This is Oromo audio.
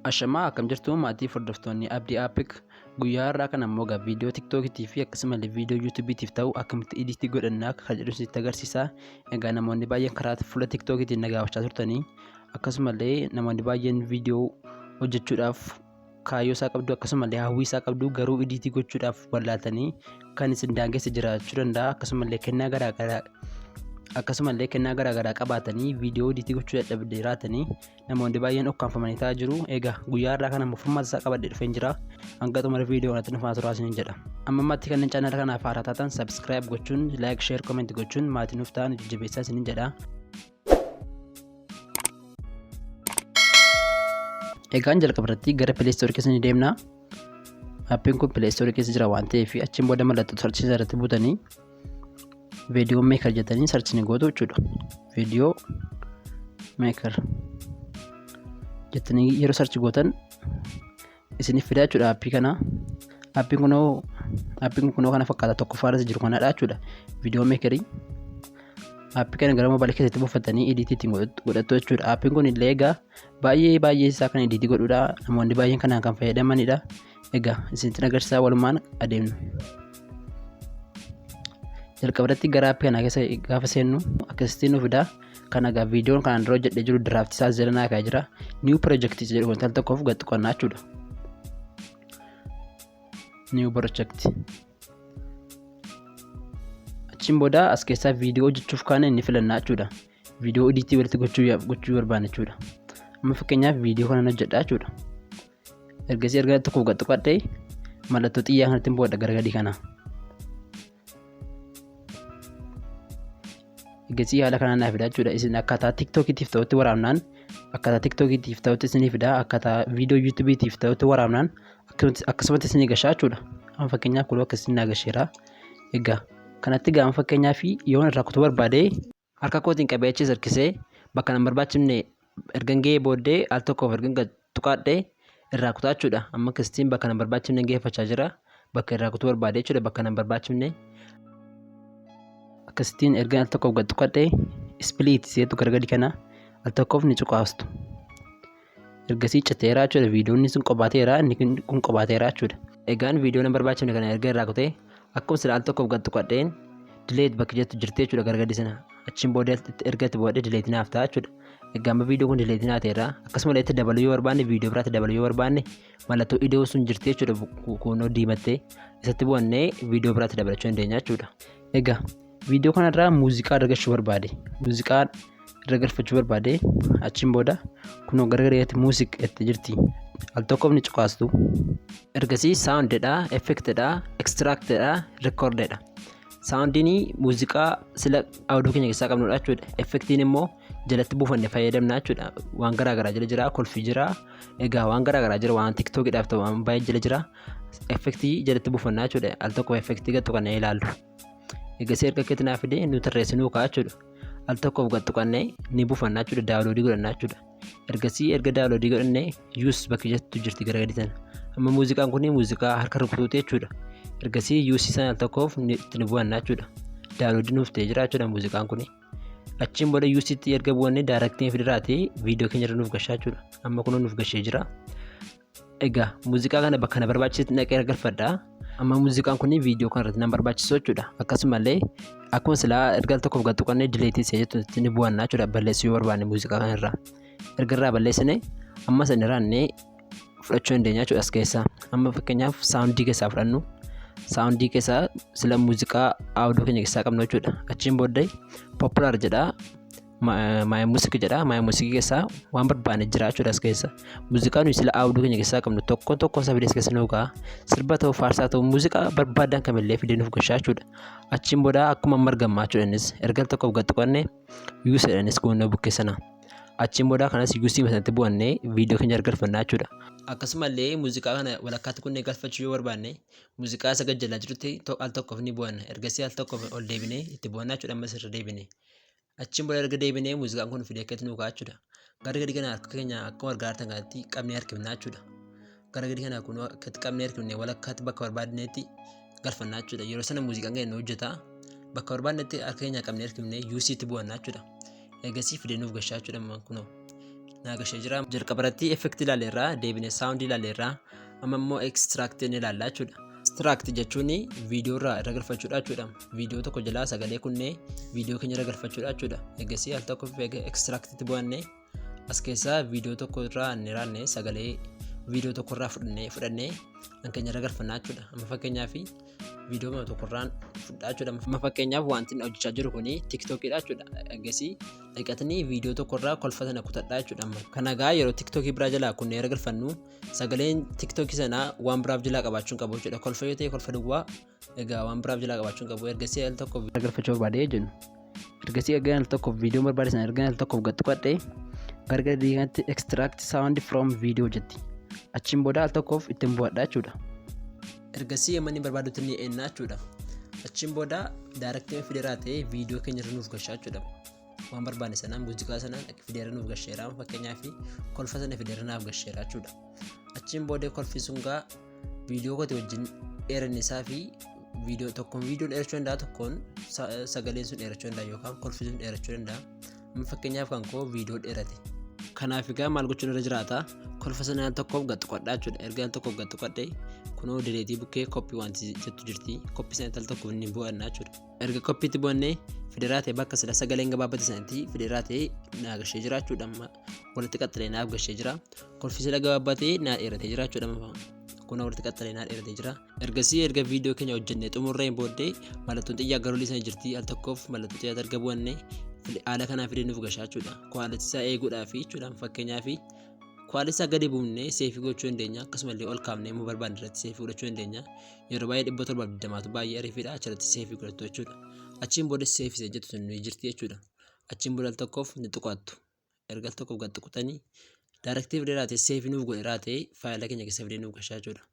Ashamaa akkam jirtu maatii hordoftoonni Abdii Appik guyyaa har'aa kana immoo egaa viidiyoo tiktookiitii fi akkasumallee viidiyoo yuutuubiitiif ta'u akkamitti ediitii godhannaa kan jedhu isinitti agarsiisa. Egaa namoonni baay'een karaa fuula tiktookiitiin na gaafachaa turtanii akkasumallee namoonni baay'een viidiyoo hojjechuudhaaf kaayyoo isaa qabdu akkasumallee hawwii isaa qabdu garuu ediitii gochuudhaaf wallaaltanii kan isin daangesse jiraachuu danda'a akkasumallee kennaa garaagaraa akkasumallee kennaa garaagaraa qabaatanii viidiyoo ediitii gochuu dadhabde jiraatanii namoonni baay'een ukkaamfamanii taa'aa jiru. Egaa guyyaa har'aa kana immoo furmaata isaa qabadhee dhufeen jira. Hanga xumura viidiyoo kanatti nu faana turaa isiniin jedha. Amma ammatti kanneen chaanala kanaaf haaraa taatan subscribe gochuun like share comment gochuun maatii nuuf ta'an jajjabeessaa isiniin jedha. Egaan jalqaba irratti gara Play Store keessa ni deemna. Appiin kun Play Store keessa jira waan ta'eef achiin booda mallattoo sarchii irratti buutanii viidiyoo meeker jettanii sarchi ni gootu jechuudha. Viidiyoo meeker jettanii yeroo sarchi gootan isiniif fidaa jechuudha aappii kana. Aappiin kunoo aappiin kunoo kana fakkaata tokkoffaa irra jiru kanadha jechuudha. Viidiyoo meekerii. Aappii kana gara moobaayilii keessatti buufatanii ediitii ittiin godhattu jechuudha. Aappiin kun illee egaa baay'ee baay'ee isaa kan ediitii godhudha. Namoonni baay'een kanaan kan fayyadamanidha. Egaa isinitti agarsiisaa walumaan adeemnu. Jalqaba irratti gara aappii kanaa keessa gaafa seennu akkasitti nu fida. Kana egaa viidiyoon kanaan dura hojjedhee jiru diraaftii isaa jala naa kaa'ee jira. New project jedhu kun al tokkoof gad tuqannaa jechuudha. New project. Achiin booda as keessaa viidiyoo hojjechuuf kaane inni filannaa jechuudha. Viidiyoo ediitii walitti gochuu barbaanne jechuudha. Amma fakkeenyaaf viidiyoo kanan hojjedha jechuudha. Ergasii erga tokkoof gad tuqadhee mallattoo xiyyaa kanatti hin bu'adha gara gadii kana. Ergasii haala kanaan naa fida jechuudha. Isin akkaataa tiktookiitiif ta'utti waraabnaan akkaataa tiktookiitiif ta'utti isinii fida akkaataa viidiyoo yuutuubiitiif ta'utti waraabnaan akkasumatti isinii gashaa jechuudha. Amma fakkeenyaaf kun akkasitti naa gasheera. Egaa kanatti gaafa fakkeenyaaf yoon irraa kutuu barbaade harka kootiin qabee achi harkisee bakka nan barbaachifne ergan ga'ee booddee al tokkoof ergan gad tuqaadhe irraa kutaa jechuudha. Amma akkasittiin bakka nan barbaachifne geeffachaa jira. Bakka irraa kutuu barbaade jechuudha bakka nan barbaachifne. Akkasittiin ergan al tokkoof gad tuqadhe ispiliit seetu gara gadi kana al tokkoof ni cuqaastu. Ergasii citeera jechuudha viidiyoonni sun qobaateera inni kun qobaateera jechuudha. Egaan viidiyoo nan barbaachifne kana erga irraa kutee akkuma sila al tokkoof gad tuqadheen dileet bakki jettu jirti jechuudha gara gadi sana. Achiin booda erga itti bu'adhe dileet naaf ta'a jechuudha. Egaa amma viidiyoo kun dileet naa ta'eera. Akkasuma itti dabaluu yoo barbaanne viidiyoo biraatti dabaluu yoo barbaanne mallattoo idoo sun jirti jechuudha kunoo diimattee isatti bu'annee viidiyoo biraatti dabalachuu dandeenya jechuudha. Egaa viidiyoo kanarraa muuziqaa argachuu barbaade muuziqaa irra galfachuu barbaade achiin booda kunoo gara gadiitti muuziq itti jirti al tokkoof ni cuqaastu. Ergasii saawundidha, effektidha, ekstiraaktiidha, rikoordidha. Saawundiin muuziqaa sila audio keenya keessaa qabnudha jechuudha. Effektiin immoo jalatti buufanne fayyadamna jechuudha. Waan garaa garaa jala jira, kolfi jira, egaa waan garaa garaa jira, waan tiktookiidhaaf ta'u waan baay'ee jala jira. Effektii jalatti buufannaa jechuudha. Al tokko effektii gad tuqannee ilaallu. Egasii erga akkatti naa fide nu tarreessinuu ka'a jechuudha. Al tokkoof gad tuqannee ni buufannaa jechuudha. Daawuloodii godhannaa jechuudha. Ergasii erga daawuloodii godhannee yuus bakki jettu jirti gara gadi sana. Amma muuziqaan kun muuziqaa harka rukutuuti jechuudha. Ergasii yuusii sana al tokkoof itti ni bu'annaa jechuudha. Daawuloodii nuuf ta'ee jira jechuudha muuziqaan kun. Achiin booda yuusiitti erga bu'annee daaraktiin fidiraati viidiyoo keenya irra nuuf gashaa jechuudha. Amma kun nuuf gashee jira. Egaa muuziqaa kana bakka na barbaachisetti dhaqee galfadha. Amma muuziqaan kun viidiyoo kana irratti na barbaachisu jechuudha. Akkasumallee akkuma silaa erga al tokkoof gad tuqannee dileetii isa jettu ni bu'anna jechuudha. Balleessuu yoo barbaanne muuziqaa kana irraa. Erga irraa balleessine amma san irraannee fudhachuu dandeenya jechuudha as keessaa. Amma fakkeenyaaf saawundii keessaa fudhannu. Saawundii keessaa sila muuziqaa audiyoo keenya keessaa qabnu jechuudha. Achiin booddee popular jedha. Maaya muuziqii jedha. Maaya muuziqii keessaa waan barbaanne jira jechuudha as keessa. Muuziqaa nuyi sila audiyoo keenya keessaa qabnu tokko tokko isaa fidee as keessa nuu ka'a. Sirba ta'u faarsaa ta'u muuziqaa barbaadan kamillee fidee nuuf gashaa jechuudha. Achiin booda akkuma amma argammaa jechuudha innis erga tokkoof gad tuqanne yuus jedha innis kunnoo bukkee sana. Achiin booda kanas yuusii sanatti bu'annee viidiyoo keenya argalfannaa jechuudha. Akkasumallee muuziqaa kana walakkaatti kunnee galfachuu yoo barbaanne muuziqaa isa gajjallaa jirutti al tokkoof ni bu'anna. Ergasii al tokkoof ol deebinee itti bu'annaa jechuudha ammas irra deebinee. Achiin booda erga deebinee muuziqaan kun fidee akkatti nuu ka'a jechuudha. Gara gadi kana harka keenya akkuma argaa jirtan kanatti qabnee harkifnaa jechuudha. Gara gadi kana kun akkatti qabnee harkifnee walakkaatti bakka barbaadnetti galfannaa jechuudha. Yeroo sana muuziqaan keenya nu hojjeta. Bakka barbaadnetti harka keenya qabnee harkifnee UC tti bu'annaa jechuudha. Eegasii fidee nuuf gashaa jechuudha kunoo. Naa gashee jira. Jalqaba irratti effect ilaalleerraa, deebinee sound ilaalleerraa, amma immoo extract ni ilaalla jechuudha. Extract jechuun viidiyoo irraa irra galfachuudha jechuudha. Viidiyoo tokko jalaa sagalee kunnee viidiyoo keenya irra galfachuudha jechuudha. Egasii al tokko extract itti bu'annee as keessaa viidiyoo tokko irraa ni raanne, sagalee viidiyoo tokko irraa fudhannee kan keenya irra galfannaa jechuudha. Amma fakkeenyaaf viidiyoo tokko irraan fudhaa jechuudha. Amma fakkeenyaaf wanti inni hojjechaa jiru kuni TikTokiidha jechuudha. Egasii dhiqatanii viidiyoo tokko irraa kolfa sana kutadhaa jechuudha. Amma kana egaa yeroo TikTokii biraa jalaa kunnee irra galfannu, sagaleen TikTokii sanaa waan biraaf jalaa qabaachuu hin qabu jechuudha. Kolfa yoo ta'e kolfa duwwaa, egaa waan biraaf jalaa qabaachuu hin qabu. Ergasii al tokko galfachuu barbaadee jennu. Ergasii erga al tokko viidiyoo barbaade sana erga al tokkoof gad tuqadhee, gara gadii kanatti "extract sound from video" jetti. Achiin booda al tokkoof ittiin bu'adha jechuudha. Ergasii amma inni barbaadutti ni ennaa jechuudha. Achiin booda direct fideeraa ta'ee viidiyoo keenya irra nuuf gashaa jechuudha. Waan barbaanne sanaan, muuziqaa sanaan fideera nuuf gasheera. Fakkeenyaaf kolfa sana fideera naaf gasheera jechuudha. Achiin booda kolfi sun gaa viidiyoo kooti wajjin dheerinni isaa fi viidiyoo tokkoon viidiyoon dheerachuu danda'a, tokkoon sagaleen sun dheerachuu danda'a yookaan kolfi sun dheerachuu danda'a. Amma fakkeenyaaf kan koo viidiyoo dheerate. Kanaaf egaa maal gochuun irra jiraata? Kolfa sana al tokkoof gad tuqadhaa jechuudha. Erga al tokkoof gad tuqadhee, kunoo delete bukkee copy wanti jettu jirti. Copy sana al tokkoof ni bu'annaa jechuudha. Erga copytti bu'annee, fideeraa ta'e bakka sila sagaleen gabaabbate sanatti fideeraa ta'e naa gashee jira jechuudha. Amma walitti qaxxalee naaf gashee jira. Kolfi sila gabaabbatee naa dheeratee jira jechuudha. Kunoo walitti qaxxalee naa dheeratee jira. Ergasii erga viidiyoo keenya hojjennee xumurreen booddee mallattoon xiyyaa gara olii sana jirti. Al tokkoof mallattoo xiyyaa erga bu'annee, haala kanaa fidee nuuf gashaa jechuudha. Quality isaa eeguudhaaf jechuudha. Fakkeenyaaf quality isaa gadi buufnee save gochuu dandeenya. Akkasumallee ol kaafnee immoo barbaanne irratti save godhachuu dandeenya. Yeroo baay'ee 720tu baay'ee ariifiidha. Achirratti save godhattu jechuudha. Achiin booda save isa jettu sun ni jirti jechuudha. Achiin booda al tokkoof ni tuqattu. Erga al tokkoof gad tuqxanii, direct fidee raatee save nuuf godhe raatee faayila keenya keessa fidee nuuf gashaa jechuudha.